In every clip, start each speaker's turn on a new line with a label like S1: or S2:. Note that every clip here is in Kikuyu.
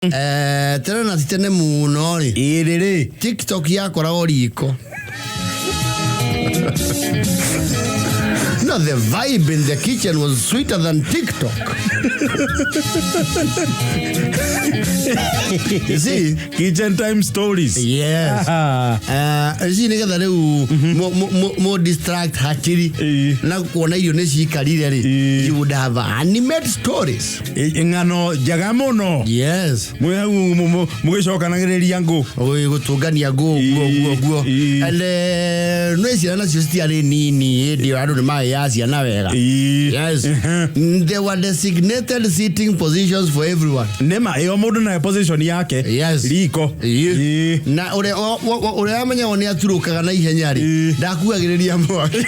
S1: Tene na ti tene mũno rĩ,
S2: Ĩrĩ rĩ.
S1: TikTok yakoragwo riko. No, the vibe in the kitchen was sweeter than TikTok. You see?
S2: Kitchen time stories.
S1: Yes.
S2: Ah.
S1: Ici nä getha rä u må distract hakiri na kuona irio nä cikarire rä, you would have animate stories.
S2: Ng'ano njega mũno.
S1: Yes.
S2: Mwĩ hau mũgĩcokanagĩrĩria ngũ.
S1: Gũtũngania nguo guo guo guo. And no ciana nacio citiarĩ nini hĩndĩ ĩyo, andũ nĩ magĩaga ciana wega. Yes. There were designated sitting positions for everyone.
S2: Nĩma ĩyo, mũndũ na position yake. Riko.
S1: Na ũrĩa ũrĩa wamenyagwo nĩ aturũkaga na ihenya rĩ, ndakuagĩrĩria mwaki.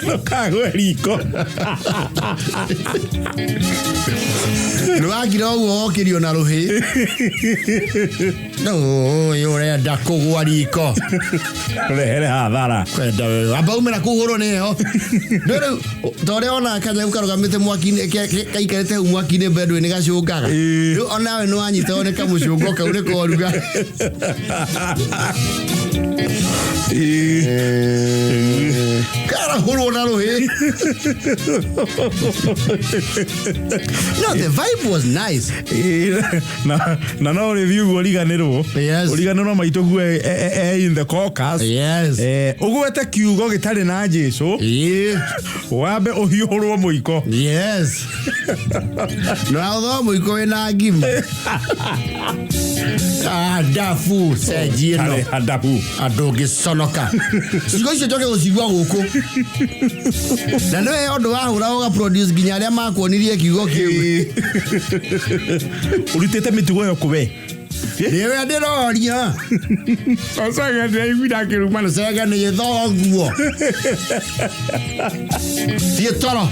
S2: Ndũkagwe riko.
S1: Nĩ wakira ũguo wokĩrio na rũhĩ. Ũyũ ũrenda kũgwa riko.
S2: Rehere hathara.
S1: Kwenda wewe amba umĩra kũhũrwo nĩ heho. Ndũ rĩu ta ũrĩa wonaga kanyamũ karũgamĩte mwaki-inĩ, kaikarĩte hau mwaki-inĩ mbere, ndũĩ nĩ gacũngaga. Rĩu onawe nĩ wanyitagwo nĩ kamũcũngo kau nĩ koruga. Karahũrwo na rũhĩ. No, the vibe was nice.
S2: Na no rĩthiĩ ũguo ũriganĩrwo. Ũriganĩrwo maitũ guo e in the caucus. Ũgwete kiugo gĩtarĩ na Jesu. Wambe ũhiũhũrwo mũiko.
S1: Yes, na ũthoma mũiko wĩna ngima. Ah, ndabu cenji ĩno.
S2: Tarĩ handabu.
S1: Andũ ngĩconoka ciugo icio njoke gũcigua gũkũ, na nĩwe ũndũ wahũra ũga produce nginya arĩa makuonirie kiugo kĩu.
S2: Ũrutĩte mĩtugo ĩyo kũwe?
S1: Nĩwe ndĩroria. Cege ndĩraiguire akĩruma na cege nĩ gĩthoguo. Thiĩ toro.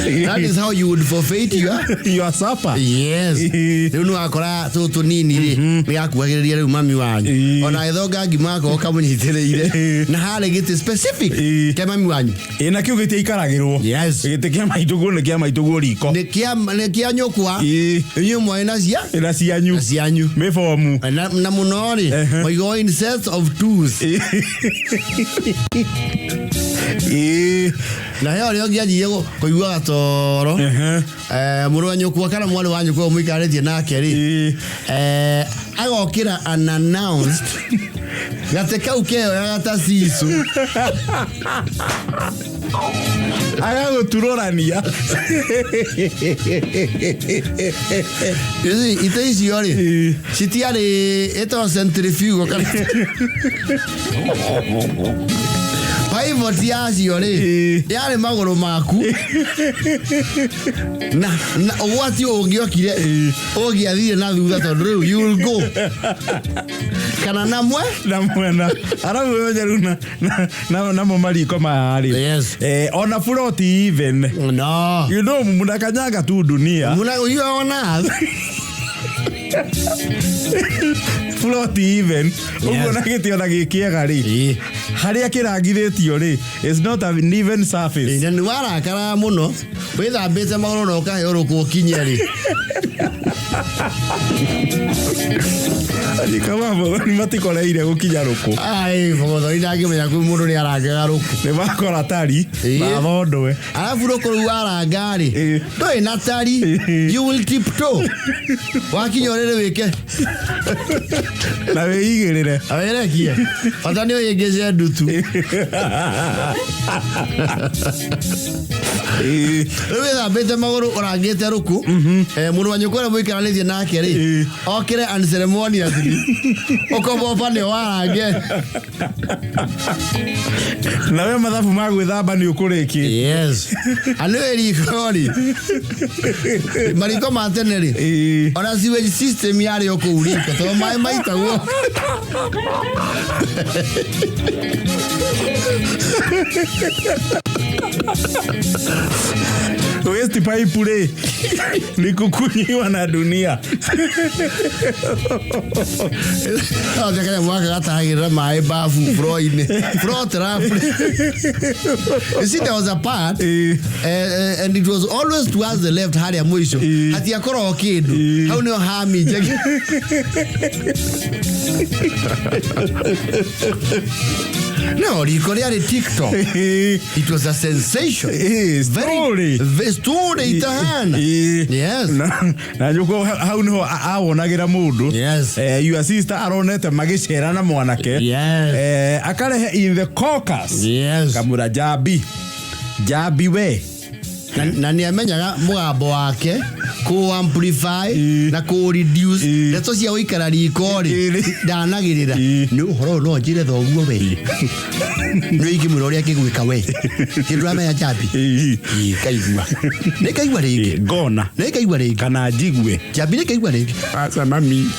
S1: That is how you would forfeit your
S2: your supper.
S1: Yes. Rĩu nĩ wakora tũtũ nini rĩ, nĩ gakuhagĩrĩria rĩu mami wanyu. Ona gĩthonga ngima akorwo kamũnyitĩrĩire. Na harĩ gĩtĩ specific kĩa mami wanyu.
S2: Ĩ, na kĩu gĩtiaikaragĩrwo. Gĩtĩ kĩa maitũguo nĩ kĩa maitũguo riko.
S1: Nĩ kĩa nyũkwa. Inyuĩ mwarĩ na cia
S2: na cianyu.
S1: Na cianyu.
S2: Mĩbomu.
S1: Na mũno rĩ, moigo in sets of twos. Na he ũrĩa ũngĩanjirie kũigua gatoro. Mũrũ wa nyũkwa kana mwarĩ wa nyũkwa mũikarĩtie nake rĩ, agokĩra unannounced, gatĩ kau keyoyaga ta cicu.
S2: Agagũturũrania.
S1: You see, ite icio rĩ citiarĩ ĩtagwo centrifugal kana pivot yacio rĩ, yarĩ magũrũ maku na ũgwati ũngĩokire ũngĩathire na thutha, tondũ rĩu you will go kana na mwe
S2: na mwena arabu menye rĩu namo mariko maya rĩ. Ona buroti even.
S1: No.
S2: Mnakanyanga tu dunia.
S1: Muna, you are on earth.
S2: Plot even ũguo na gĩtĩ ona gĩ kĩega rĩ, harĩa kĩrangithĩtio rĩ is not an even surface.
S1: Na nĩ warakaraga mũno wĩthambĩte magũrũ na ũkahe ũrũkũ ũkinye rĩ.
S2: Kama mũthoni matikoreire gũkinya rũkũ.
S1: Ai, mũthoni ndangĩmenya kwĩ mũndũ nĩ arangaga rũkũ.
S2: Nĩ makora tari na thondwe.
S1: Arabu rũkũ rũu waranga rĩ, ndũrĩ na tari, you will tiptoe wakinya ũrĩrĩ wĩke
S2: na wĩigĩrĩre.
S1: Wĩrekie bata nĩ ũyĩngĩce ndutu. Rĩu wĩthambĩte magũrũ ũrangĩte rũkũ. Mũrũ wa nyũkwa ũrĩa mũikaranĩtie nake rĩ, okĩre unceremoniously ũkoboba nĩ warange.
S2: Na we mathabu ma gwĩthamba nĩ ũkũrĩkie.
S1: Yes, anĩ riko rĩ, mariko ma tene rĩ, ona sewage system yarĩ o kũu riko tondũ maĩ maitagwo.
S2: Waste pipe rĩ ni kukunyiwa na dunia.
S1: Othe kanya mwaka gatahagĩrĩra maĩ bafu floor-inĩ. Floor trap. You see, there was a part, and it was always towards the left harĩa mũico. Hatiakoragwo kĩndũ. Hau nĩho haminjagia. No, riko rĩarĩ TikTok. It was a sensation.
S2: Story.
S1: Story itahana. Yes.
S2: Na nyuko hau niho awonagĩra mũndũ.
S1: Yes.
S2: Your sister aronete magĩcera na mwanake.
S1: Yes.
S2: Akarehe in the caucus.
S1: Yes.
S2: Kamura jambi. Jambi we.
S1: Na nĩ amenyaga mũgambo wake kũ amplify na kũ reduce. Ndeto cia gũikara riko rĩ ndanagĩrĩra. Nĩ ũhoro ũyũ no njĩre thoguo we. Nĩ ingĩmwĩra ũrĩa angĩgwĩka we. Kĩndũ ũramenya njambi. Kaigua. Nĩ kaigua rĩngĩ.
S2: Ngona.
S1: Nĩ kaigua rĩngĩ.
S2: Kana njigue.
S1: Njambi nĩ kaigua rĩngĩ.
S2: Aca mami.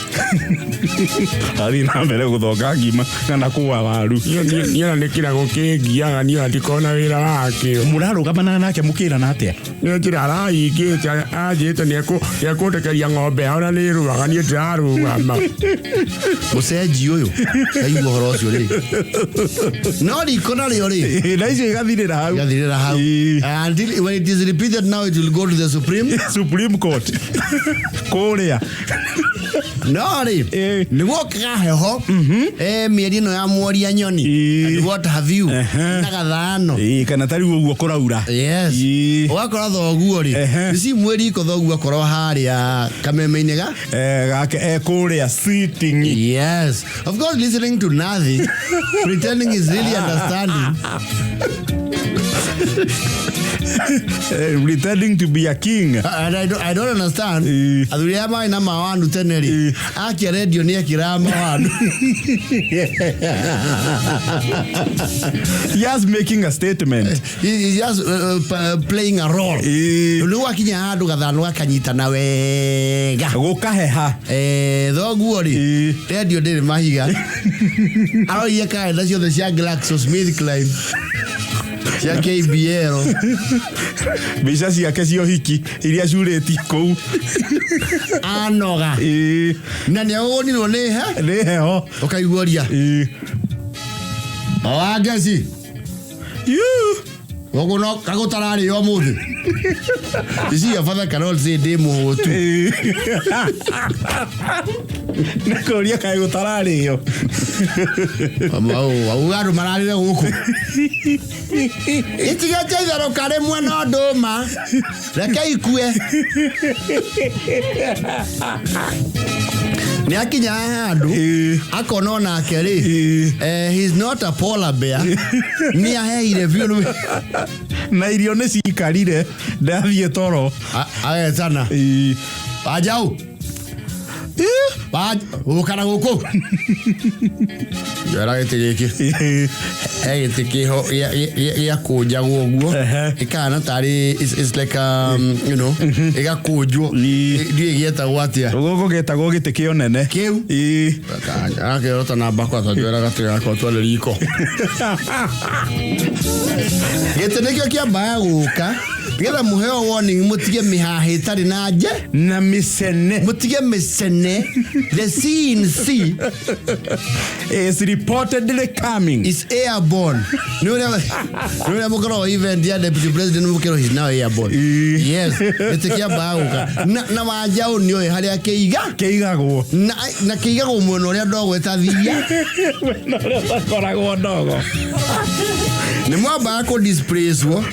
S2: Athiĩ na mbere gũthonga ngima kana kũa waru.
S3: Niĩ ona nĩ kĩrago kĩngiaga niĩ ona ndikona wĩra wakĩo.
S2: Mũrarũgamana nake mũkĩrana atĩa?
S3: Nĩ njĩra arahingĩte anjĩte nĩekũndekeria ng'ombe yao na nĩ ĩrũaga niĩ ndĩrarũgama.
S1: Mũcenji ũyũ kaigua ũhoro ũcio rĩngĩ. No riko narĩo rĩ.
S2: Na icio igathirĩra hau.
S1: Igathirĩra hau. Until when it is repeated now it will go to the Supreme
S2: Supreme Court. Kũrĩa.
S1: No rĩ, nĩ gwokaga heho. Mĩeri ĩno ya mworia nyoni. And what have you? Na gathano.
S2: Kana ta rĩu ũguo kũraura.
S1: Yes. Ũgakora thoguo rĩ. Ici mwĩriko thoguo akorwo harĩa kameme-inĩ ga?
S2: Gake kũrĩa sitting.
S1: Yes. Of course listening to nothing, pretending is really understanding.
S2: Pretending to be a king.
S1: And I don't understand. Athuri aya marĩ na mawanu tene rĩ, akia radio nĩ ekĩraga mawanu.
S2: Just making a statement.
S1: He's just playing a role. Rĩu gwakinya handũ gathano gakanyitana wega.
S2: Gũkaheha.
S1: Thoguo rĩ, radio ndĩrĩ mahiga. Aroire karenda ciothe cia GlaxoSmithKline. Cia KBL.
S2: Mbica ciake cia ũhiki iria curĩtie kũu.
S1: Anoga. Na nĩ agũgũnirwo nĩ he?
S2: Nĩ heho.
S1: Ũkaiguaria. O ngeci. Gũkũ no kagũtararĩo ũmũthĩ. Ici your father cannot say ndĩ mũhũtu.
S2: Nĩ kũria kaĩ gũtararĩo.
S1: Auga andũ mararĩre gũkũ. Itigĩte itherũka rĩmwe no ndũma. Reke ikue. Nĩ akinya handũ, akona onake rĩ, he's not a polar bear. Nĩ aheire biũ.
S2: Na irio nĩ cikarire, ndathiĩ toro.
S1: Agetana. Wanjau. Ũka na gũkũ. Njoera gĩtĩ gĩkĩ. He gĩtĩ kĩho gĩakũnjagwo ũguo. Gĩkahana tarĩ, it's like, you know, ĩgakũnjwo. Ndiũĩ gĩetagwo atĩa.
S2: Gũkũ gĩtagwo gĩtĩ kĩa ũnene.
S1: Kĩu? Akĩrota namba kwa ta njoera gatĩ gakwa tware riko. Gĩtĩ nĩkĩo kĩambaga gũka. Nĩgetha mũheo warning mũtige mĩhaha ĩtarĩ na nje.
S2: Na mĩcene.
S1: Mũtige mĩcene. The CNC
S2: is reportedly coming.
S1: Is airborne. Nĩ ũrĩa mũkoragwo event ya deputy president mũkĩrwo he's now airborne. Yes. Gĩtĩ kĩambaga gũka. Na Wanjaũ nĩoĩ harĩa kĩiga.
S2: Kĩigagwo.
S1: Na kĩigagwo mwena ũrĩa ndogo ĩtathia.
S2: Mwena ũrĩa ũtakoragwo ndogo.
S1: Nĩ mwambaga kũ displace wo.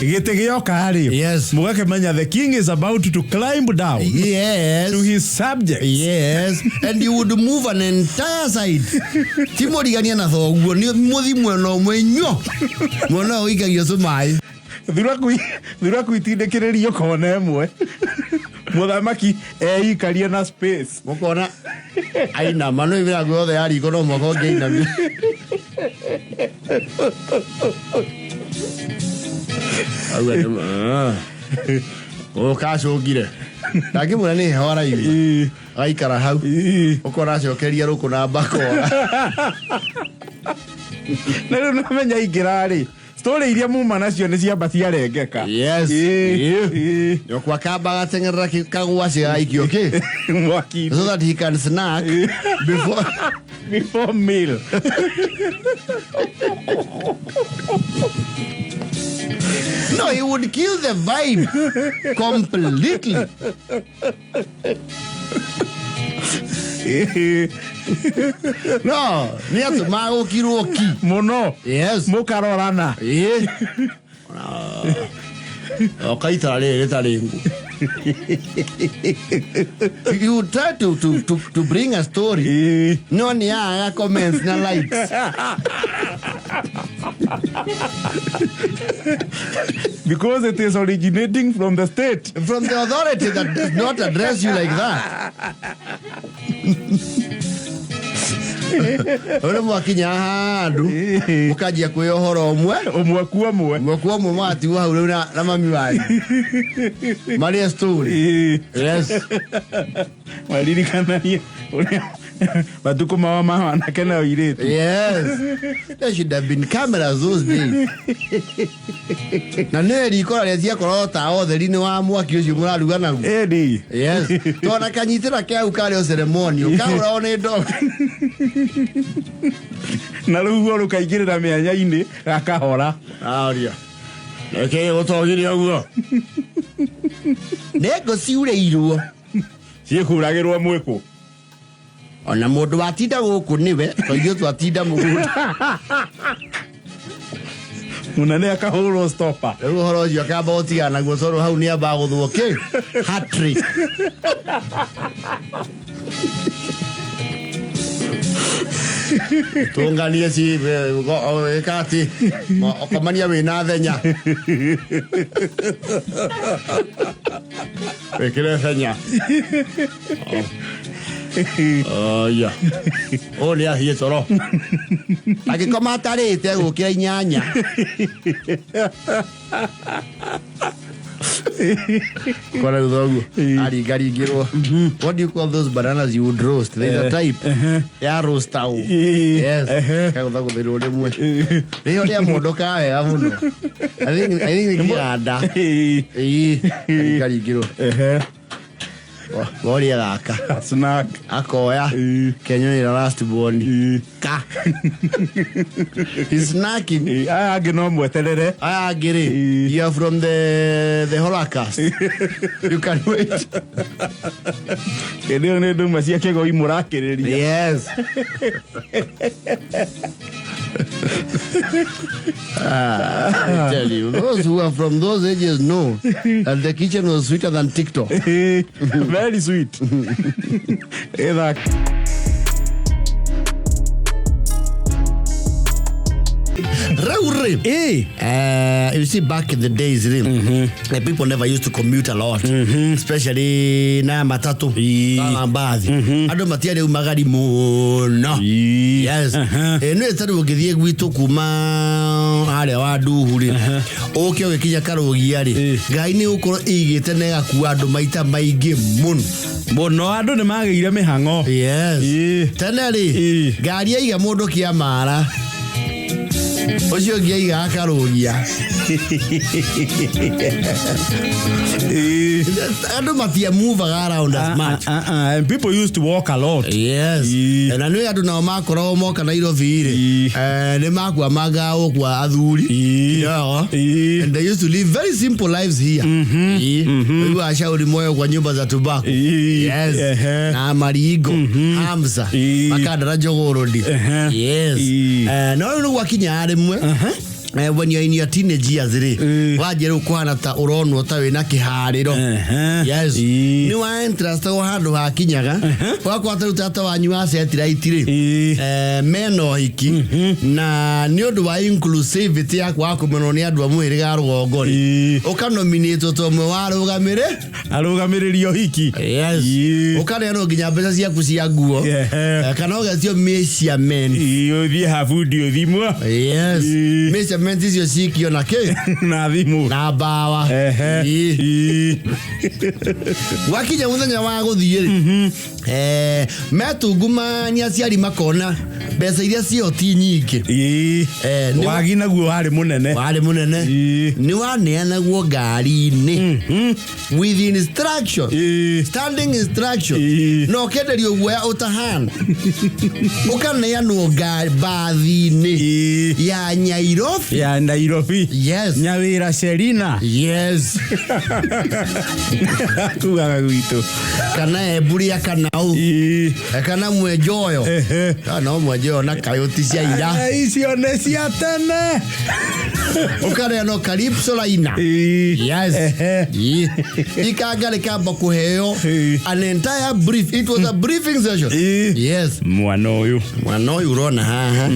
S2: Gĩtĩ gĩoka rĩ.
S1: Yes.
S2: Mũgakĩmenya the king is about to climb down.
S1: Yes.
S2: To his subjects.
S1: Yes. And you would move an entire side. Ti mũrigania na thoguo, nĩ mũthi mwena ũmwe inyuo. Mwena ũyũ ũikagio tũmaĩ.
S2: Thuraku itindĩkĩrĩrio kona ĩmwe. Mũthamaki eikarie na space.
S1: Mũkona ainama, no mĩrango yothe ya riko no mũhaka ũngĩinamia. Auga nĩ ma- Ũkacũngire. Ndangĩmwĩra nĩ heho araigua. Agaikara hau. Ũkona acokeria rũkũ na mbakora.
S2: Na rĩu namenya ingĩra rĩ. Story iria muma nacio nĩ ciamba ciarengeka.
S1: Yes.
S2: Ĩĩ, ĩĩ.
S1: Nyokwa kamba gateng'erera kagwacĩ gaikio kĩ
S2: Mwaki-inĩ.
S1: so that he can snack before.
S2: Before meal.
S1: No, he would kill the vibe completely. No, nĩ atũmaga gũkirwo ki.
S2: Mũno.
S1: Yes.
S2: Mũkarorana.
S1: Ĩĩ. Ũkaitara rĩrĩ rĩtarĩ ngu. You try to bring a story.
S2: Ĩĩ.
S1: No nĩ yaga comments na likes.
S2: Because it is originating from the state.
S1: From the authority that does not address you like that. Ũrĩa mwakinya handũ mũkanjia kwĩ ũhoro ũmwe.
S2: Ũmwe kwa ũmwe.
S1: Ũmwe kwa ũmwe mũgatigwo hau rĩu na mami wanyu marĩa story.
S2: Ĩĩ.
S1: Yes.
S2: Maririkanagia ũrĩa matukũ mao ma wanake na ũirĩtu.
S1: Yes. There should have been cameras those days. Na nĩ riko rĩrĩa ciakorwo ta ũtheri-inĩ wa mwaki ũcio mũraruga naguo.
S2: Ĩni.
S1: Yes. Tona kanyitĩra kĩau karĩ o ceremonial kahũragwo nĩ ndogo.
S2: Na rũhuho rũkaingĩrĩra mĩanya-inĩ gakahora.
S1: Aria. Nĩkĩ gũtogire ũguo? Nĩ ngũ ciurĩirwo.
S2: Ciĩkũragĩrwo mwĩkũ.
S1: Ona mũndũ watinda gũkũ nĩwe, to ithuĩ twatinda mũgũnda.
S2: Mũnene akahũrwo stopper.
S1: Rĩu ũhoro ũcio akamba gũtigana naguo tondũ hau nĩ ambaga gũthwo kĩ? Hat-trick. Tũnganie ci ĩka atĩ okomania wĩna thenya. Wĩkĩre thenya. Aya. Ũyũ nĩ athiĩ toro. Angĩkoma atarĩte egũkĩra 8. Kora rĩu thoguo aringaringĩrwo. What do you call those bananas you would roast? There's a type ya roast au. Yes. Kagũthagũthĩrwo rĩmwe. Rĩo rĩa mũndũ ka wega mũno. I think nĩ kĩganda. Ĩĩ. Aringaringĩrwo. Woria gaka.
S2: Snack.
S1: Akoya. Kenyonĩra last born. Ka. He's snacking.
S2: Aya angĩ no mweterere.
S1: Aya angĩ rĩ, you are from the Holocaust. You can wait.
S2: Hĩndĩ ĩyo nĩ nduma cia kĩgoi mũrakĩrĩria.
S1: Yes. I tell you, those who are from those ages know that the kitchen was sweeter than TikTok.
S2: Very sweet. Ĩthaka.
S1: Rĩu rĩ, you see, back in the days rĩ, the people never used to commute a lot, especially na matatu na mbathi. Andũ matiarĩ umagari mũno. Yes. Nĩ tarĩu ũngĩthiĩ gwitũ kuma harĩa wa Nduhu rĩ, ũke ũgĩkinya Karũgia rĩ, ngari nĩ gũkorwo ĩigĩte na ĩgakua andũ maita maingĩ mũno.
S2: Mũno andũ nĩ magĩire mĩhang'o.
S1: Yes. Tene rĩ, ngari yaiga mũndũ kĩamara, ũcio ũngĩ aigaga Karũgia. Andũ matiamuvaga around as much.
S2: And people used to walk a lot.
S1: Yes. Na nĩ andũ nao makoragwo moka Nairobi rĩ, nĩ makuamaga gũkua athuri kidogo. And they used to live very simple lives here. Ũiguaga shauri moyo kwa nyumba za tobacco. Yes. Na maringo Hamza makandara njogorodi. Yes. No rĩu nĩ gwakinya rĩmwe, when you're in your teenage years rĩ, wanjia rĩu kũhana ta ũronwo ta wĩna kĩharĩro. Yes. Nĩ wa interest go handũ hakinyaga ũgakora ta rĩu tata wanyu wa satellite rĩ, mena ũhiki, na nĩ ũndũ wa inclusivity ya kwaga kũmenwo nĩ andũ a mũhĩrĩga rũgongo rĩ, ũkanominĩtwo ta ũmwe wa arũgamĩrĩ
S2: Arũgamĩrĩri ũhiki.
S1: Yes. Ũkaneanwo nginya mbeca ciaku cia nguo. Kana ũgetio measurement.
S2: Ũthiĩ habundi ũthimwo.
S1: Yes. Measurement. Payment icio cikio na kĩ?
S2: Na thimũ.
S1: Na mbawa.
S2: Ehe.
S1: Ii. Gwakinya mũthenya wa gũthiĩ rĩ, metungumania aciari makona mbeca iria ciĩho ti nyingĩ.
S2: Wagi naguo warĩ mũnene.
S1: Warĩ mũnene. Nĩ waneanagwo ngari-inĩ with instruction, standing instruction, na ũkenderio guoya ũtahana, ũkaneanwo mbathi-inĩ ya Nyairobi.
S2: Ya Nairobi.
S1: Yes.
S2: Nyawĩra Selina.
S1: Yes.
S2: Kugaga gwitũ.
S1: Kana Emburia kana ũ. Kana Mwenjoyo. Kana no Mwenjoyo na kayũti cia ira.
S2: Icio nĩ cia tene.
S1: Ũkaneanwo Calypso Liner. Yes. Ikanga rĩkamba kũheo an entire brief. It was a briefing session. Yes.
S2: Mwana ũyũ.
S1: Mwana ũyũ ũrona haha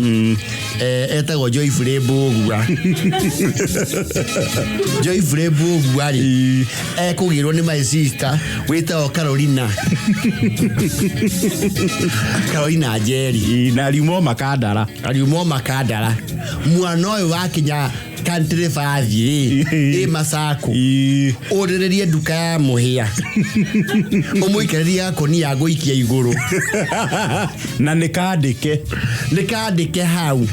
S1: etagwo Joyfrey Mbũgua. Joyfrey Mbũgua rĩ, ekũgĩrwo nĩ my sister wĩtagwo Carolina, Carolina Njeri.
S2: Na riumo makandara.
S1: Ariumo makandara. Mwana ũyũ wakinya country bathi rĩ, ĩ Masako, ũrĩrĩrie nduka ya mũhĩa, ũmũikarĩrie gakũnia gũikia igũrũ.
S2: Na nĩ kandĩke.
S1: Nĩ kandĩke hau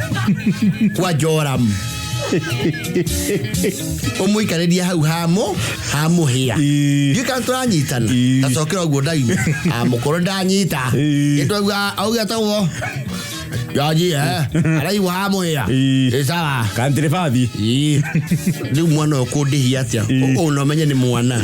S1: kwa Joram, ũmũikarĩrie hau hamo ha mũhĩa. Ndiũĩ kana tũranyitana. Tacokera ũguo ndaigua amũkorwo ndanyita. Ĩtwaigua auge atagwo Jaji araigua ha mũhĩa. Ĩ sawa.
S2: Country bathi.
S1: Ĩ. Rĩu mwana ũyũ kũndĩhia atĩa? Ũũ no menye nĩ mwana.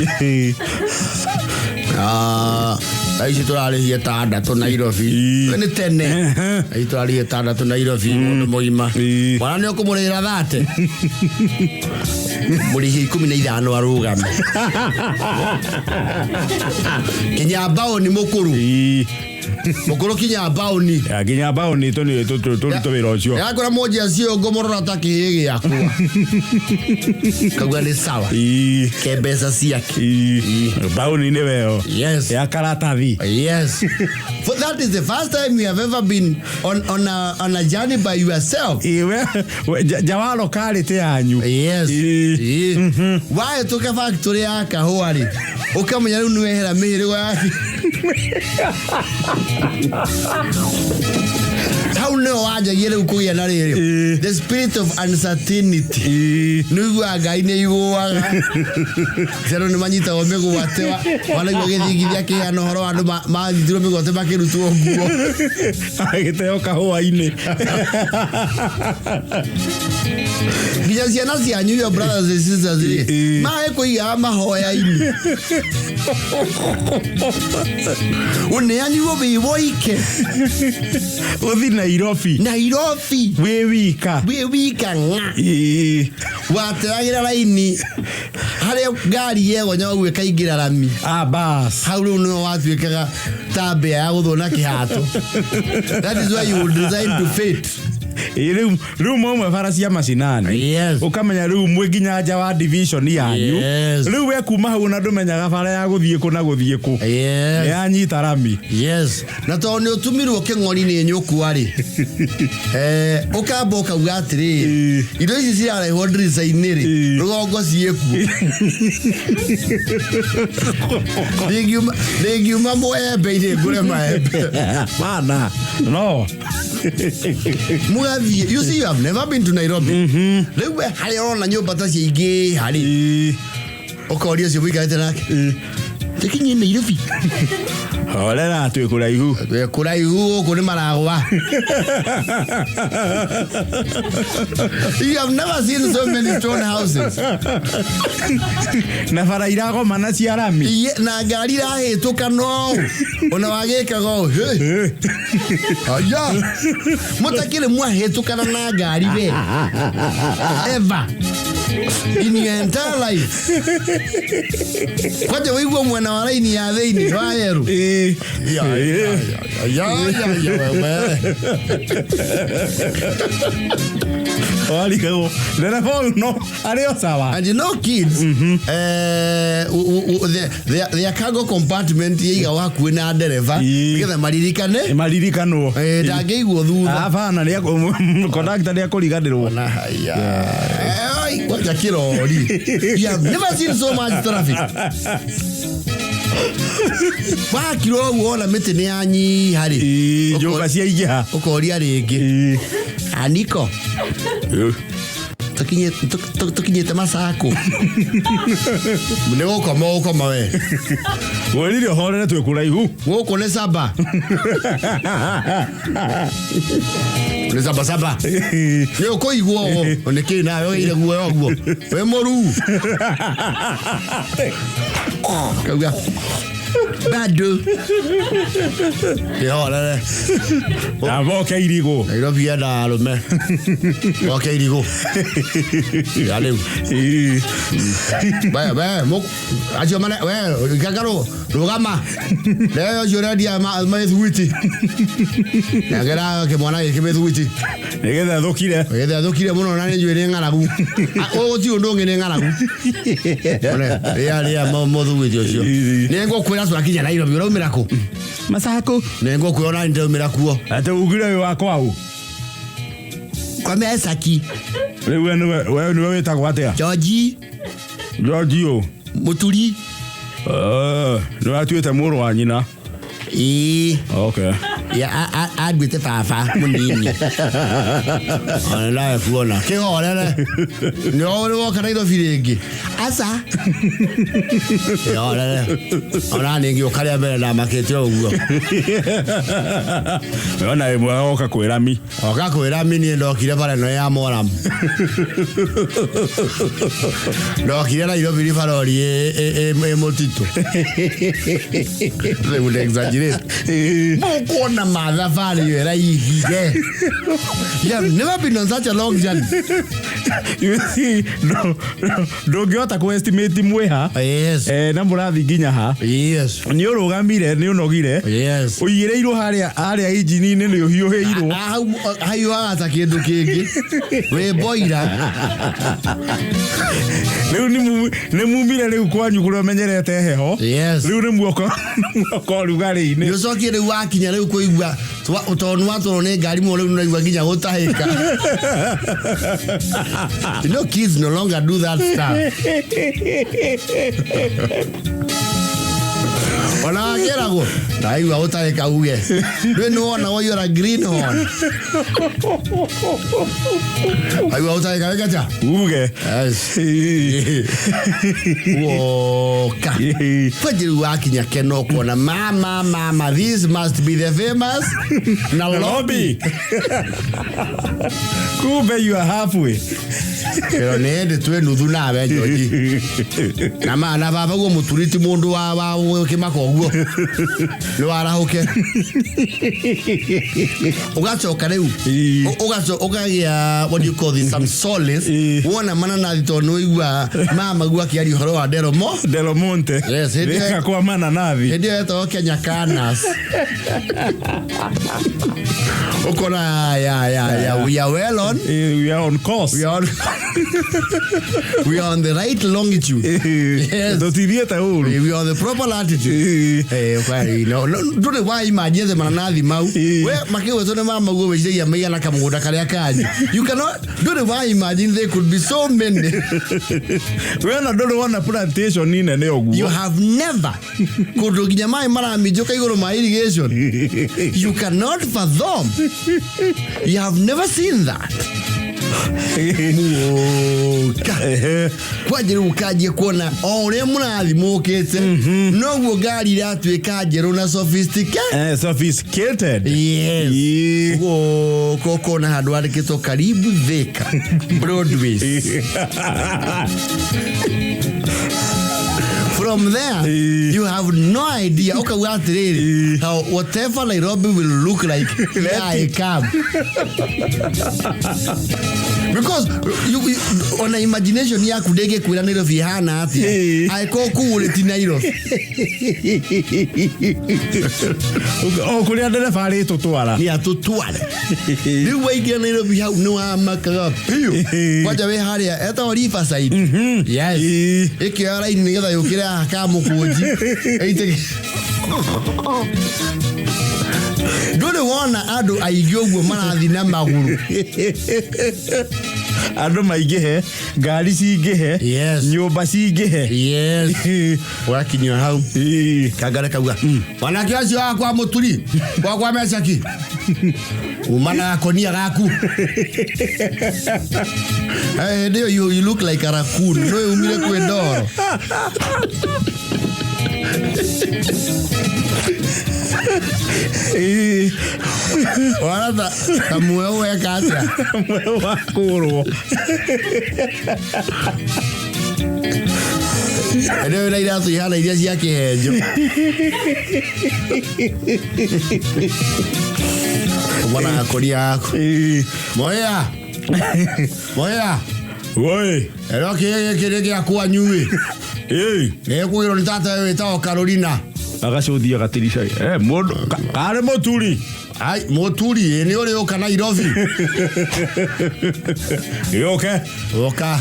S1: Ah, thaa ici tũrarĩhia ĩtandatũ Nairobi. Nĩ tene. Thaa ici tũrarĩhia 6 Nairobi mũndũ mũgima. Mwana nĩ ũkũmũrĩhĩra 30, mũrĩhie 15 arũgame kinya mbaũni mũkũrũ. Mũkũrũ kinya mbaũni.
S2: Ya, nginya mbaũni tũrute wĩra ũcio.
S1: Yakora monjia ciongo mũrora ta kĩhĩ gĩakwa kauga nĩ sawa. Ke mbeca ciake.
S2: Mbaũni nĩ weo.
S1: Yes.
S2: Ya karatathi.
S1: Yes. For that is the first time you have ever been on a journey by yourself.
S2: Ĩ, we jawaro karĩte yanyu.
S1: Yes. Wahĩtũka factory ya kahũa rĩ, ũkamenya rĩu nĩwehera mĩhĩrĩgo yake. Hau nĩho wanjagia rĩu kũgĩa na rĩrĩ. The spirit of uncertainty. Nĩ ũiguaga Ngai nĩ aiguaga. Ciana nĩ manyitagwo mĩgwate wanaigua gĩthingithia kĩhana ũhoro wa andũ manyitirwo mĩgwate makĩrutwo nguo.
S2: Agĩteo kahũa-inĩ.
S1: Nginya ciana cianyu, your brothers and sisters rĩ, maĩ kũigaga mahoya-inĩ ũneanirwo wĩ woike.
S2: Ũthi Nairobi.
S1: Nairobi.
S2: Wĩ wika.
S1: Wĩ wika ng'a. Wateragĩra raini harĩa ngari yegonya ũguo ĩkaingĩra rami.
S2: Ah, bas.
S1: Hau rĩu nĩho watuĩkaga ta mbĩa ya gũthwo na kĩhato. That is why you would design to fit.
S2: Ĩ, rĩu mwauma bara cia macinani. Ũkamenya rĩu mwĩ nginya nja wa division yanyu. Rĩu we kuma hau na ndũmenyaga bara ya gũthiĩ kũ na gũthiĩ kũ. Nĩ yanyita rami.
S1: Yes, na tondũ nĩ ũtumirwo kĩng'ori nĩ nyũkwa rĩ, ũkamba ũkauga atĩrĩrĩ, indo ici cirarehwo ndirica-inĩ rĩ, rũgongo ciĩkuo, ndingiuma mũembe-inĩ ngũre maembe.
S2: Mana no.
S1: Mũgathiĩ, you see, you have never been to Nairobi. Rĩu we harĩa ũrona nyũmba ta ciaingĩ harĩ ũkoria ũcio mũikarĩte nake, tũkinyie Nairobi.
S2: Horera, twĩ kũraihu.
S1: Twĩ kũraihu, gũkũ nĩ maragwa. You have never seen so many stone houses.
S2: Na bara iragomana cia rami.
S1: Iye, na ngari irahĩtũka no ona wagĩkaga ũũ. Hey. Aya mũtakĩrĩ mwahĩtũkana na ngari we ever in your entire life, kwanja wĩigua mwena wa raini ya thĩinĩ wa yerũ. Ya, ya, ya, ya, ya, ya, we.
S2: Warigagwo ndereba ũyũ no arĩ o sawa.
S1: And you know kids, their cargo compartment yaigagwo hakuhĩ na ndereba nĩgetha maririkane.
S2: Maririkanwo.
S1: Ndangĩigwo thutha.
S2: Abana kondakta nĩ akũriganĩrwo.
S1: Na haya. Ai, kwaja kirori. You have never seen so much traffic. Wakirwo ũguo wona mĩtĩ nĩ yanyiha rĩ.
S2: Njũmba ciaingĩha.
S1: Ũkoria rĩngĩ. Aniko. Tũkinyĩte Masaku. Nĩ gũkoma ũgũkoma we.
S2: Wĩrire ũhorere twĩ kũraihu.
S1: Gũkũ nĩ saba. Nĩ saba saba. Nĩ ũkũigua ũũ. Nĩ kĩ nawe ũgĩire guoya ũguo. Wĩ mũruu. Kauga. Bado. Kĩhorere.
S2: Amba oke irigũ.
S1: Nairobi yendaga arũme. Oke irigũ. Ya rĩu. We, we, acio mane, we, gagarũ, rũgama. Leo ũcio ũrendia mĩthuguiti. Nengera kĩmwana gĩkĩ mĩthuguiti.
S2: Nĩgetha thũkire.
S1: Nĩgetha thũkire mũno na nĩ njũĩ nĩ ng'aragu. Gũtirĩ ũndũ ũngĩ nĩ ng'aragu. One, rĩa rĩa mũthuguiti ũcio. Nĩ ngũkwĩra twakinya Nairobi ũraumĩra kũ?
S2: Masaku.
S1: Nĩ ngũkwĩra ona nĩ ndĩraumĩra kuo.
S2: Atĩ ugire wĩ wa kwaũ.
S1: Kwa Mesaki.
S2: Rĩu we nĩwe we nĩwe wĩtagwo atĩa?
S1: George.
S2: George ũ?
S1: Mũturi.
S2: Nĩ watuĩte mũrũ wa nyina.
S1: Ĩĩ.
S2: Okay.
S1: Ya anduĩte baba mũnini. Ona nawe kuona. Kĩhorere. Nĩ ũrĩ woka Nairobi rĩngĩ. Aca. Kĩhorere. Ona niĩ ngĩũka rĩa mbere ndamakĩte ũguo.
S2: Ona wĩ mwega woka kwĩra mi.
S1: Oka kwĩra mi niĩ ndokire bara ĩno ya Moram. Ndokire Nairobi ribarori ĩ mũtitũ. They would exaggerate. Mũkuona mathabarĩ ĩyo ĩraihire. You have never been on such a long journey.
S2: You see, ndũngĩhota kũ estimate mwĩha.
S1: Yes.
S2: Na mũrathiĩ nginya ha.
S1: Yes.
S2: Nĩ ũrũgamire, nĩ ũnogire.
S1: Yes.
S2: Ũigĩrĩirwo harĩa harĩa injini-inĩ nĩ ũhiũhĩirwo.
S1: Hau haiyũaga ta kĩndũ kĩngĩ. Wĩ boira.
S2: Rĩu nĩ mumire rĩu kwanyu kũrĩa ũmenyerete heho.
S1: Yes.
S2: Rĩu nĩ muoka muoka ũrugarĩ-inĩ.
S1: Nĩ ũcokire rĩu wakinya rĩu kũigua tondũ nĩ watwarwo nĩ ngari mũno rĩu nĩũraigua nginya gũtahĩka. You know kids no longer do that stuff. Ona wakĩragwo ndaigua gũtahĩka uge. Ndũĩ nĩ wona waiyũra green horn. Aigua gũtahĩka wĩkata?
S2: Uge.
S1: Yes. Woka. Kwanjĩ rĩu wakinya Keno ũkona mama mama this must be the famous Nairobi.
S2: Kumbe you are halfway.
S1: Ĩro nĩ hĩndĩ twĩ nuthu nawe George. Na ma na baba guo mũturi ti mũndũ wa kĩmaka ũguo. Nĩ warahũke. Ũgacoka rĩu. Ũgagĩa what do you call this some solace. Wona mananathi tondũ nĩ ũigua mama guo akĩaria ũhoro wa Delomo.
S2: Delomonte.
S1: Yes, hĩndĩ
S2: Thika kwa mananathi.
S1: Hĩndĩ ĩyo yetagwo Kenya Canas. Ũkona ya ya ya we are well on.
S2: We are on course.
S1: We are on, we are on the right longitude. Yes.
S2: Tũtithiĩte ũru.
S1: We are on the proper latitude. Kwani, no, no, ndũrĩ wa imagine the mananathi mau. We makĩgwetwo nĩ mama guo wĩciragia maigana kamũgũnda karĩa kanyu. You cannot, ndũrĩ wa imagine there could be so many.
S2: We ona ndũrĩ wona plantation nene ũguo.
S1: You have never. Kũndũ nginya maĩ maraminjũka igũrũ ma irrigation. You cannot fathom. You have never seen that. Muoka. Kwanjĩ rĩu ũkanjia kuona o ũrĩa mũrathi mũkĩte noguo ngari iratuĩka njerũ na sophisticated.
S2: Sophisticated.
S1: Yes. Gũkũ ũkona handũ handĩkĩtwo karibu Thika Broadways. From there, you have no idea. Ũkauga atĩrĩrĩ, how whatever Nairobi will look like, here I come. Because you, ona imagination yaku ndĩngĩkwĩra Nairobi ĩhana atĩa. Angĩkorwo kũu ũrĩ ti Nairobi.
S2: O kũrĩa ndereba arĩtũtwara.
S1: Nĩ atũtware. Rĩu waingĩra Nairobi hau nĩ wamakaga biũ. Kwanja wĩ harĩa etagwo Riverside. Yes. Ĩkĩoya raini nĩgetha yũkĩre haha Kamũkũnji. Ĩitĩke. Ndũrĩ wona andũ aingĩ ũguo marathiĩ na magũrũ.
S2: Andũ maingĩhe, ngari cingĩhe, nyũmba cingĩhe.
S1: Wakinyio hau kangare kauga, mwanake ũcio wakwa mũturi wakwa mecaki uma na gakonia gaku. Eh, hĩndĩ ĩyo you look like a raccoon, nĩ umire kwĩ ndoro. Wara ta muoyo weka atĩa?
S2: Mweũ wa kũrwo.
S1: Hĩndĩ ĩyo wĩna iratũ ihana iria cia kĩhenjo. Uma na gakonia gaku. Moya moya.
S3: Woi.
S1: Ero kĩĩ gĩkĩ nĩ gĩa kwanyu ĩ? Nĩkũgĩrwo nĩ tata wĩtagwo Carolina.
S2: Agacũthia gatirica. Eh, mũndũ karĩ mũturi.
S1: Ai, mũturi ĩ, nĩ ũrĩ ũka Nairobi.
S2: Gĩũke.
S1: Ũka.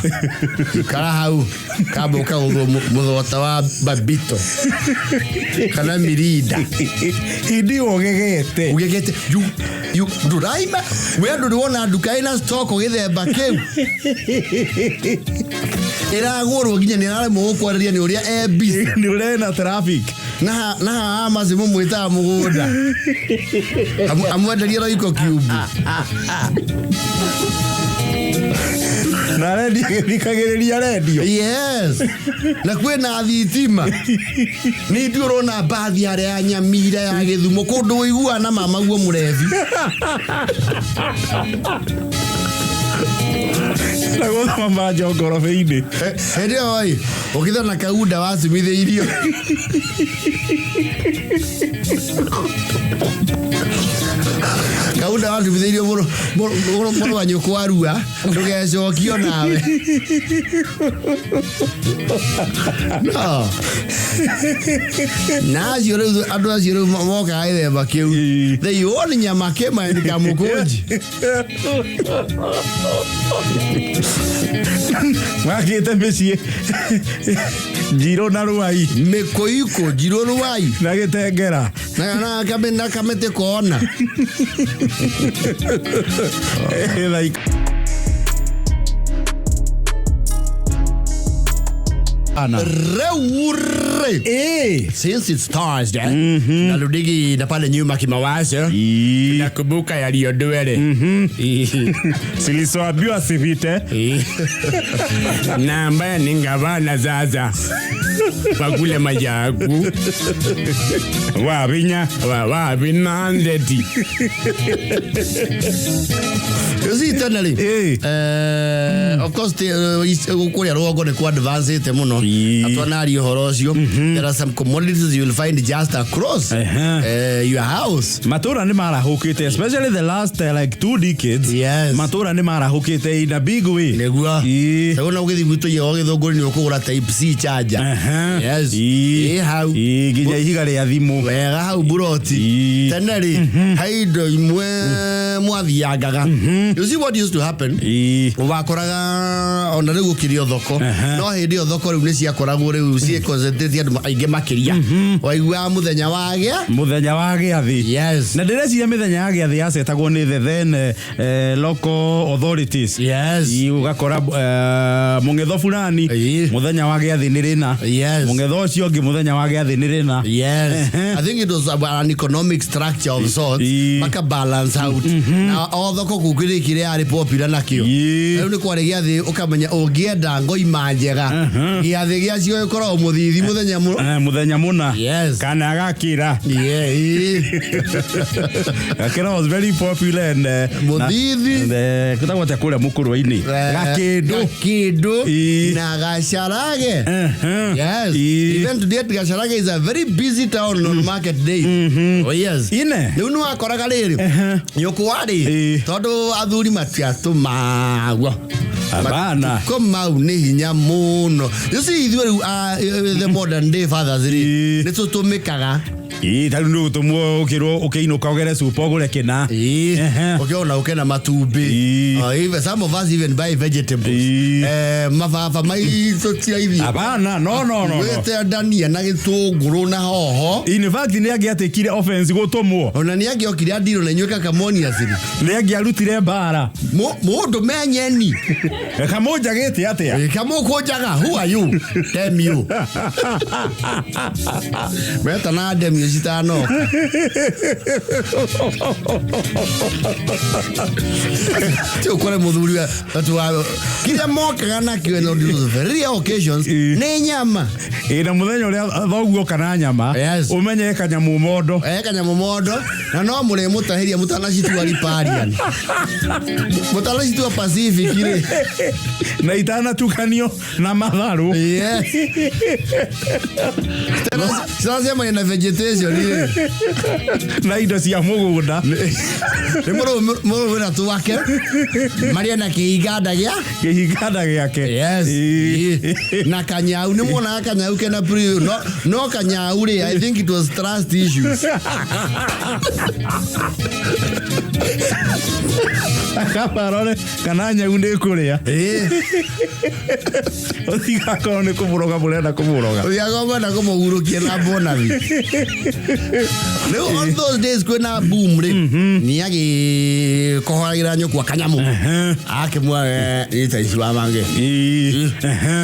S1: Ikara hau. Kamba ũkagũthwo mũthota wa Babito. Kana Mirinda.
S2: Hindi ũgegete.
S1: Ũgegete. You ndũraima. We ndũrĩ wona nduka ĩna stock gĩthemba kĩu. Ĩragũrwo nginya nĩ araremwo gũkwarĩria nĩ ũrĩa e busy.
S2: Nĩ ũrĩa ĩna traffic.
S1: Na haha maci mũmwĩtaga mũgũnda. Amwenderie Royco Cube.
S2: Na redio ĩthikagĩrĩria redio.
S1: Yes. Na kwĩna thitima. Nĩ ithuĩ ũrona mbathi harĩa ya Nyamira ya Gĩthumo kũndũ ũiguaga na mama guo mũrebi.
S2: Na gũthoma njongorobe-inĩ.
S1: Hĩndĩ ĩyo ĩ, ũkĩthĩa na kaunda wacumithĩirio. Kaunda wacumithĩirio mũrũ wa nyũkwa arua, ndũgecokio nawe. No. Na acio rĩu andũ acio rĩu mokaga gĩthemba kĩu. They own nyama kĩma and kamũkũnji.
S2: Makĩte mĩciĩ njirũ na rwai.
S1: Mĩkũikũ njirũ rwai.
S2: Na gĩtengera.
S1: Na kamĩtĩ kona.
S2: Like Ana.
S1: Reure. Since it's Thursday, narudigi na pale nyuma kimawazo.
S3: Nakumbuka yaliyodwele.
S2: Silisoambiwa sivite.
S3: Na ambaye ni gavana sasa bakule majaku
S2: Wabinya.
S3: Wa binandeti.
S1: You see, eternally. Of course, kuria rũgongo nĩ ku advance mũno. Atwanaria ũhoro ũcio. There are some commodities you will find just across your house.
S2: Matũra nĩ marahũkĩte, especially the last like 2 decades.
S1: Yes.
S2: Matũra nĩ marahũkĩte in a big way.
S1: Nĩguo. Rĩu na ũgĩthiĩ gwitũ igego gĩthũngũri nĩ ũkũgũra type C charger. Yes. Ĩ hau.
S2: Nginya ihiga rĩa thimũ.
S1: Wega hau buroti. Tene rĩ, he indo imwe mwathiangaga. You see what used to happen? Wakoraga ona rĩu gũkĩrĩ o thoko. No hĩndĩ ĩyo thoko rĩu nĩ ciakoragwo rĩu ciĩ concentrate andũ aingĩ makĩria. Waiguaga mũthenya wa gĩa?
S2: Mũthenya wa gĩathĩ.
S1: Yes.
S2: Na ndĩreciria mĩthenya ya gĩathĩ yacetagwo nĩ the then local authorities.
S1: Yes.
S2: Ũgakora mũng'etho fulani mũthenya wa gĩathĩ nĩ rĩna.
S1: Yes.
S2: Mũng'etho ũcio ũngĩ mũthenya wa gĩathĩ nĩ rĩna.
S1: Yes. I think it was about an economic structure of sorts. Maka balance out. Na o thoko kũu kĩrĩ kĩrĩa yarĩ popular nakĩo. Rĩu nĩ kwarĩ gĩathĩ ũkamenya ũngĩenda ngoima njega. Gĩathĩ Gĩathĩ gĩacio gĩkoragwo mũthithi mũthenya mũ
S2: Mũthenya mũna.
S1: Yes.
S2: Kana gakira.
S1: Yeah, ĩĩ.
S2: Gakira was very popular and
S1: Mũthithi.
S2: Gĩtagwo atĩa kũrĩa mũkũrwe-inĩ? Gakĩndũ.
S1: Gakĩndũ
S2: Ĩĩ.
S1: na Gacharage. Yes.
S2: Ĩĩ.
S1: Even today Gacharage is a very busy town on market day. Oh yes.
S2: Ine.
S1: Rĩu nĩ wakoraga rĩrĩ nyũkwa rĩ, tondũ athuri matiatũmagwo.
S2: Hapana.
S1: Matukũ mau nĩ hinya mũno. You see, ithuĩ rĩu the modern day fathers rĩ, nĩ tũtũmĩkaga.
S2: Ĩĩ, tarĩu nĩ ũgũtũmwo ũkĩrwo ũkĩinũka ũgere cupa ũgũre kĩna.
S1: Ũkĩona ũke na matumbĩ. Even some of us even buy vegetables. Mababa maitũ ti raithi.
S2: Hapana, no no no no.
S1: Wĩte ndania na gĩtũngũrũ na hoho.
S2: In fact nĩ angĩatĩkire offense gũtũmwo.
S1: Ona nĩ angĩokire andirwo na inyuĩ kakamoni aciri.
S2: Nĩ angĩarutire mbara.
S1: Mũndũ menyeni.
S2: Kamũnjagĩte atĩa?
S1: Kamũkũnjaga, who are you? Damn you. Wetana damn you citanoka. Ti ũkore mũthuri wa kĩrĩa mokaga nakĩo on those very occasions nĩ nyama.
S2: Ĩ, na mũthenya ũrĩa thoguo kana nyama, ũmenye kanyamũ mondo.
S1: Kanyamũ mondo na no mũrĩ mũtahĩria mũtanacitua riparian. Mũtanacitua Pacific rĩ.
S2: Na itanatukanio na matharũ.
S1: Yes. Citanacemania na vegetation rĩ.
S2: Na indo cia mũgũnda.
S1: Nĩ mũrũme na twake marĩa na kĩhinganda gĩa
S2: kĩhinganda gĩake.
S1: Yes. Na kanyau nĩ muonaga kanyau kena pre no no kanyau rĩ, I think it was trust issues.
S2: Akabarore kana nyau nĩ kũrĩa. Ũtigakorwo nĩ kũmũroga mũrenda kũmũroga.
S1: Ũtigakorwo mwenda kũmũhurũkia na bonathi. Rĩu on those days kwĩna boom rĩ, nĩ agĩkohoragĩra nyũkwa kanyamũ. Akĩmwa ita ici wa mangĩ.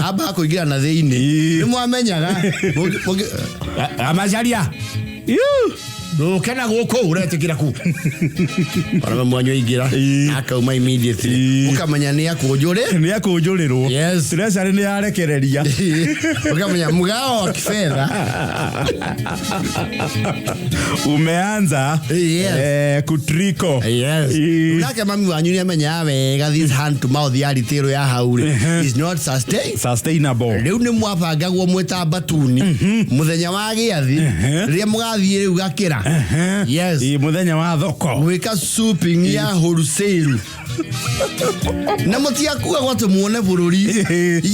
S1: Amba kũingĩra na thĩinĩ. Nĩ mwamenyaga. Amacaria. Ndũkena gũkũ ũretĩkĩra ku. Ona mwanyu aingĩra akauma immediately. Ũkamenya nĩ akũnjũrĩ.
S2: Nĩ akũnjũrĩrwo.
S1: Yes.
S2: Treasury nĩ yarekereria.
S1: Ũkamenya mgao wa kifedha.
S2: Umeanza kutriko.
S1: Yes. Nake mami wanyu nĩ amenyaga wega this hand to mouth ya retail ya hau rĩ is not
S2: sustainable.
S1: Rĩu nĩ mwabangagwo mwĩ batuni mũthenya wa gĩathi rĩrĩa mũgathiĩ rĩu gakĩra. Yes.
S2: Mũthenya wa thoko.
S1: Gwĩka shopping ya wholesale. Na mũtiakuagwo atĩ muone bũrũri.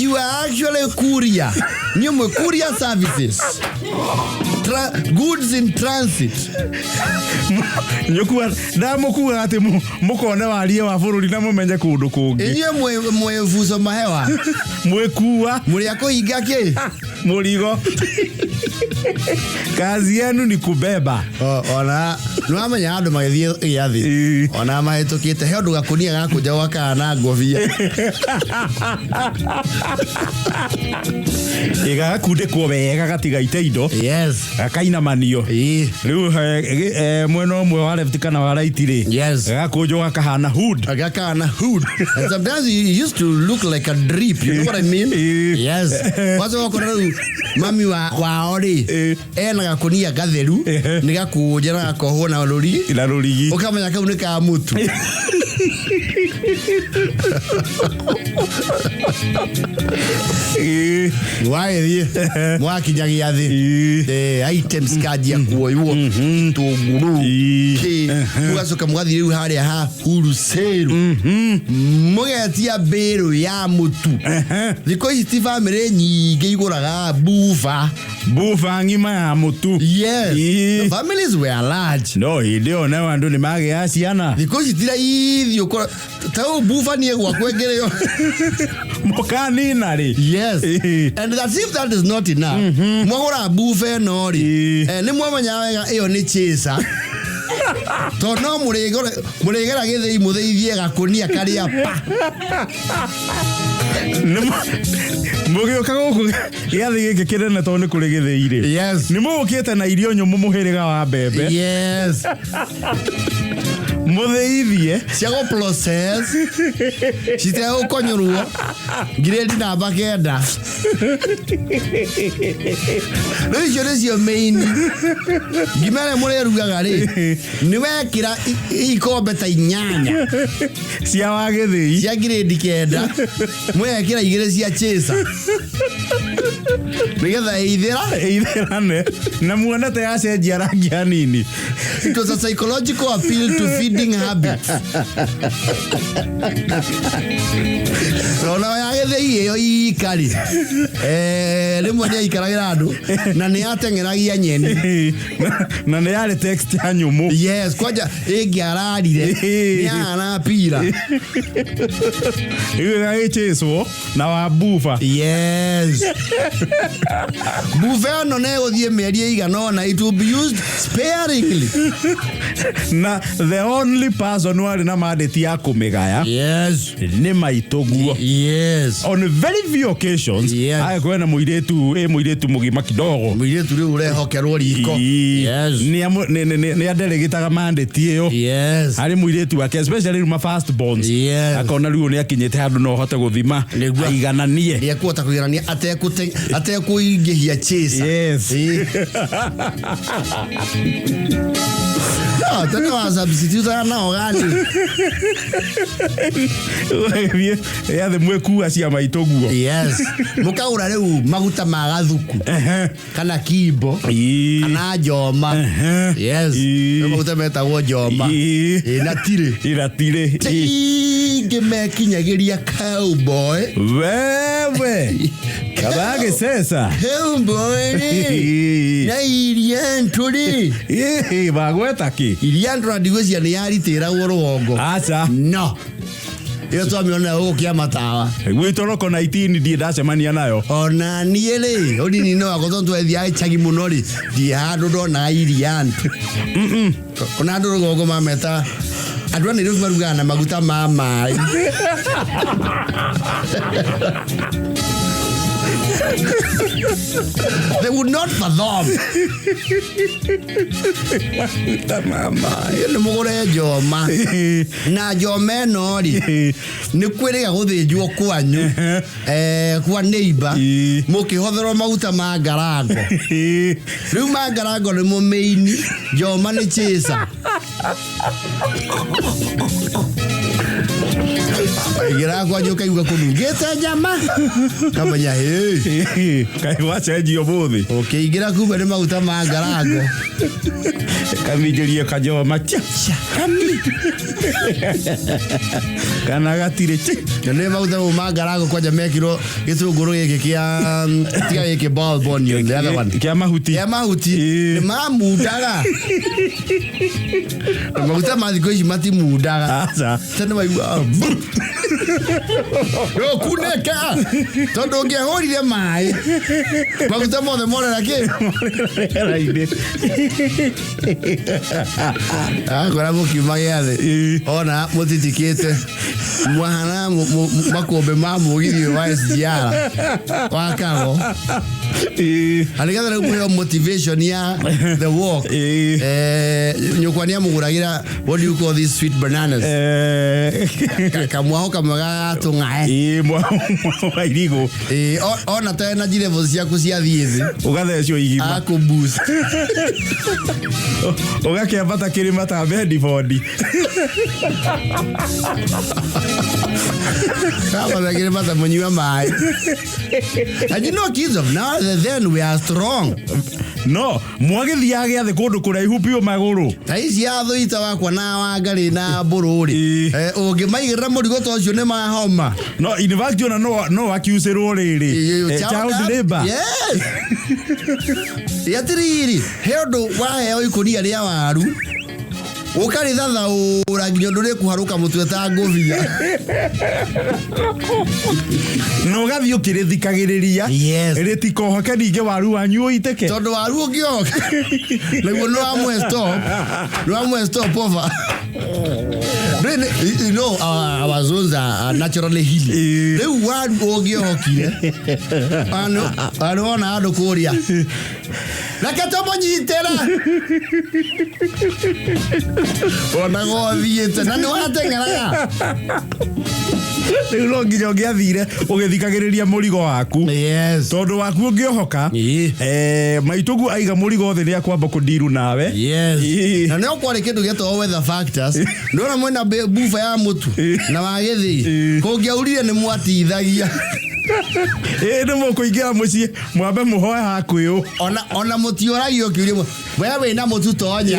S1: You are actually courier. Nĩ ũmwe courier services. Goods in transit.
S2: Nyũkua ndamũkuaga atĩ mũkone warie wa bũrũri na mũmenye kũndũ kũngĩ.
S1: Inyuĩ mwĩ buco mahewa.
S2: Mwĩkua.
S1: Mũrĩ a kũhinga kĩ?
S2: Mũrigo. Kazi yenu ni kubeba.
S1: Ona nĩwamenya andũ magĩthiĩ gĩathĩ. Ona mahĩtũkĩte he ũndũ gakũnia gakũnja gakana ngobia.
S2: Gagakundĩkwo wega gatigaite indo.
S1: Yes.
S2: Gakainamanio. Rĩu mwena ũmwe wa left kana wa right rĩ.
S1: Yes.
S2: Gagakũnjwo gakahana hood.
S1: Gakahana hood. And sometimes it used to look like a drip, you know what I mean? Yes. Wacoka ũkona rĩu mami wao rĩ ena gakũnia gatheru nĩ gakũnje na gakohwo na rũrigi.
S2: Na rũrigi.
S1: Ũkamenya kau nĩ ka mũtu. Wagĩthiĩ mwakinya gĩathĩ items kanjia kuoywo gĩtũngũrũ kĩ mũgacoka mũgathiĩ rĩu harĩa ha wholesale mũgetia mbĩrũ ya mũtu. Thikũ ici ti bamĩrĩ nyingĩ igũraga buba.
S2: Buba ng'ima ya mũtu.
S1: Yes. The families were large.
S2: No hĩndĩ ĩyo nayo andũ nĩ magĩaga ciana.
S1: Thikũ ici ti raithi ũkora ta ũũ buba niĩ gwakwa ĩngĩrĩo.
S2: Mũkanina rĩ.
S1: Yes. And as if that is not enough. Mwagũra buba ĩno rĩ, nĩ mwamenyaga wega ĩyo nĩ chaser. Tondũ no mũrĩgera gĩthĩi mũthĩithie gakũnia karĩa pa.
S2: Mũgĩũka gũkũ gĩathĩ gĩkĩ kĩnene tondũ nĩ kũrĩ gĩthĩi rĩ.
S1: Yes.
S2: Nĩ mũgũkĩte na irio nyũmũ mũhĩrĩga wa mbembe.
S1: Yes.
S2: Mũthĩithie.
S1: Cia gũ process citegũkonyũrwo ngirĩndi namba 9. Rĩu icio nĩcio main ngima ĩrĩa mũrĩrugaga rĩ, nĩ wekĩra ikombe ta 8
S2: cia wagĩthĩi
S1: cia ngirĩndi 9, mũgekĩra 2 cia chaser nĩgetha ĩithĩra
S2: ĩithĩrane na muone ta yacenjia rangi hanini.
S1: It was a psychological appeal to feeding habits. Rona ya gĩthĩi ĩyo ikari rĩmwe nĩ aikaragĩra andũ na nĩ ateng'eragia nyeni.
S2: Na nĩ yarĩ text ya nyũmũ.
S1: Yes, kwanja ĩngĩararire nĩ yahana pira.
S2: Rĩu ĩgagĩchĩcwo na wa bufa.
S1: Yes. Bufa ĩno nĩ ĩgũthiĩ mĩeri ĩigana ũna, it will be used sparingly.
S2: Na the only person warĩ na mandate ya kũmĩgaya
S1: Yes.
S2: nĩ maitũguo.
S1: Yes.
S2: On very few occasions,
S1: Yes.
S2: agĩkorwo na mũirĩtu, ĩ mũirĩtu mũgima kidogo.
S1: Mũirĩtu rĩu ũrehokerwo riko. Yes.
S2: Nĩ anderegĩtaga mandate ĩyo.
S1: Yes.
S2: Harĩ mũirĩtu wake, especially rĩu ma first borns.
S1: Yes.
S2: Akona rĩu nĩ akinyĩte handũ no ahote gũthima
S1: Nĩguo.
S2: aigananie.
S1: Nĩ ekũhota kũiganania atekũingĩhia chaser.
S2: Yes.
S1: No, tene wa substitute nao gani?
S2: Ũgagĩthiĩ yathĩ mwĩkua cia maitũguo.
S1: Yes. Mũkagũra rĩu maguta ma gathuku kana kimbo kana njoma. Yes. Nĩ maguta metagwo njoma. Ĩ, na tirĩ.
S2: Ira tirĩ.
S1: Ingĩ mekinyagĩria cowboy.
S2: Wewe. Kabagĩceca.
S1: Cowboy rĩ. Na iria ntũrĩ.
S2: Bagweta kĩ?
S1: Iria ntũra ndigwĩciria nĩ yaritĩragwo rũgongo.
S2: Aca.
S1: No. Ĩyo twamĩona gũkũ kĩa matawa.
S2: Gwitũ roko 19 ndirĩ ndacemania nayo.
S1: Ona niĩ rĩ, ũnini-inĩ wakwa tondũ twathiaga icagi mũno rĩ, ndirĩ handũ ndonaga iria ntũ. Ona andũ rũgongo mametaga andũ a Nairobi marugaga na maguta ma maĩ. They would not fathom.
S2: Maguta ma maĩ.
S1: Nĩ mũgũre njoma. Na njoma ĩno rĩ, nĩ kwĩrĩga gũthĩnjwo kwanyu, kwa neighbor, mũkĩhotherwo maguta ma ngarango. Rĩu ma ngarango nĩ mũmĩini, njoma nĩ chaser. Waingĩra kwanyu ũkaigua kũnungĩte nyama. Kamenya, hĩ.
S2: Kaĩ gwacenjio ũmũthĩ.
S1: Ũkĩingĩra kumbe nĩ maguta ma ngarango.
S2: Kamingĩrie kanjoma cia.
S1: Kami.
S2: Kana gatirĩ chi.
S1: Na nĩ maguta mau ma ngarango kwanja mekirwo gĩtũngũrũ gĩkĩ kĩa, tiga gĩkĩ bulb onion, the other one.
S2: Kĩa mahuti.
S1: Kĩa mahuti. Nĩ mamundaga. Na maguta ma thikũ ici matimundaga.
S2: Aca.
S1: Tene waigua, Rũkunĩka. Tondũ ũngĩahũrire maĩ, maguta mothe morera kĩ?
S2: Rĩera-inĩ.
S1: Akora mũkiuma gĩathĩ. Ona mũtitikĩte. Mwahana makũmbĩ ma mũgithi ũyũ wa SGR. Wa Kago. Na nĩgetha rĩu mũheo motivation ya the walk. Nyũkwa nĩamũgũragĩra, what do you call these sweet bananas? Kamwaho kamwe ga tũng'ae.
S2: Mwaho wa irigũ.
S1: Ona ta energy levels ciaku ciathiĩ thĩ.
S2: Ũgathecwo igima.
S1: Akũ boost.
S2: Ũgakĩambata kĩrĩma ta Bedford.
S1: Kama kĩrĩma ta mũnyua maĩ. And you know, kids of now, then we are strong.
S2: No, mwagĩthiaga gĩathĩ kũndũ kũraihu biũ magũrũ.
S1: Ta ici athũita wakwa na Wangarĩ na Mbũrũ rĩ. Ũngĩmaigĩrĩra mũrigo ta ũcio nĩ mahoma.
S2: No, in fact, ona no akiucĩrwo rĩrĩ. Child labor.
S1: Yes. Atĩrĩrĩ, he ũndũ waheo ikũnia rĩa waru. Ũkarĩthathaũra nginya ũndũ rĩkũharũka mũtwe ta ngũbia.
S2: Na ũgathiĩ ũkĩrĩthikagĩrĩria.
S1: Yes.
S2: Rĩtikohoke ningĩ waru wanyu ũitĩke.
S1: Tondũ waru ũngĩoka. Naguo nĩ wamwe stop. Nĩ wamwe stop over. Really, you know, our zones are naturally hilly. Rĩu waru ũngĩohokire. Anũ wona andũ kũrĩa. Reke tũmũnyitĩre. Onaga ũthiĩte na nĩ wateng'eraga.
S2: Rĩu no nginya ũngĩathire ũgĩthikagĩrĩria mũrigo waku.
S1: Yes.
S2: Tondũ waku ũngĩohoka
S1: Ĩĩ.
S2: Maitũguo aiga mũrigo thĩ nĩ akwamba kũndiru nawe.
S1: Yes.
S2: Ĩĩ.
S1: Na nĩo kwarĩ kĩndũ gĩetagwo weather factors. Ndona mwĩna buba ya mũtu
S2: Ĩĩ.
S1: na wa gĩthĩi.
S2: Ĩĩ.
S1: Kũngĩaurire nĩ mwatithagia.
S2: Ĩĩ, nĩ mũkũingĩra mũciĩ mwambe mũhoe hakwĩũ.
S1: Ona mũtiũragio kĩũria we wĩna mũtu tonya.